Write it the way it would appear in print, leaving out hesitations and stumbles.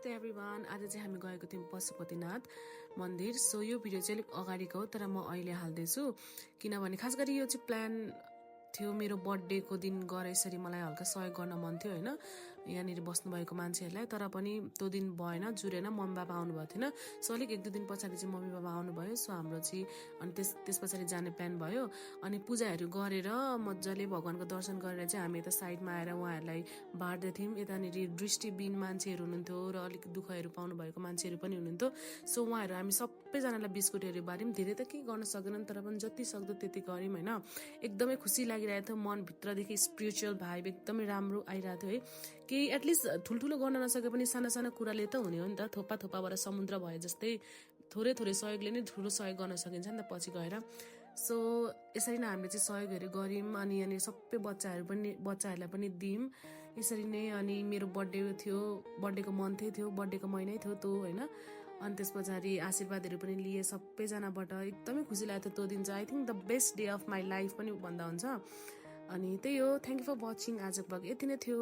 नमस्ते एभ्रिवान। आज चाहिँ हामी गएको थियौँ पशुपतिनाथ मन्दिर। सो यो भिडियो चाहिँ अलिक अगाडिको हो, तर म अहिले हाल्दैछु किनभने खास गरी यो चाहिँ प्लान थियो मेरो बर्थडेको दिन गएर यसरी मलाई हल्का सहयोग गर्न मन थियो हैन, यहाँनिर बस्नुभएको मान्छेहरूलाई। तर पनि त्यो दिन भएन, जुरेन, मम्मी बाबा आउनु भएको थिएन। सो अलिक एक दुई दिन पछाडि चाहिँ मम्मी बाबा आउनुभयो। सो हाम्रो चाहिँ अनि त्यस पछाडि जाने प्लान भयो। अनि पूजाहरू गरेर मजाले भगवानको दर्शन गरेर चाहिँ हामी यता साइडमा आएर उहाँहरूलाई बाँड्दै थियौँ। यतानिर दृष्टिबिन मान्छेहरू हुनुहुन्थ्यो र अलिक दुःखहरू पाउनु भएको मान्छेहरू पनि हुनुहुन्थ्यो। सो उहाँहरू हामी सबैजनालाई बिस्कुटहरू बाँड्यौँ। धेरै त केही गर्न सक्दैनन्, तर पनि जति सक्दो त्यति गऱ्यौँ होइन। एकदमै खुसी लागिरहेको थियो, मनभित्रदेखि स्पिरिचुअल भाइब एकदमै राम्रो आइरहेको थियो है। केही एटलिस्ट ठुल्ठुलो गर्न नसके पनि साना साना कुराले त हुने हो नि त। थोपा थोपाबाट समुद्र भए जस्तै थोरै थोरै सहयोगले नै ठुलो सहयोग गर्न सकिन्छ नि त पछि गएर। सो यसरी नै हामीले चाहिँ सहयोगहरू गऱ्यौँ। अनि यहाँनिर सबै बच्चाहरूलाई पनि दियौँ यसरी नै। अनि मेरो बर्थडे थियो, बर्थडेको मन्थै थियो, बर्थडेको महिनै थियो त्यो होइन। अनि त्यस पछाडि आशीर्वादहरू पनि लिए सबैजनाबाट। एकदमै खुसी लागेको थियो त्यो दिन चाहिँ। I think the best day of my life पनि भन्दा हुन्छ। अनि त्यही हो, थ्याङ्क यू फर वाचिङ। आजको ब्लग यति नै थियो।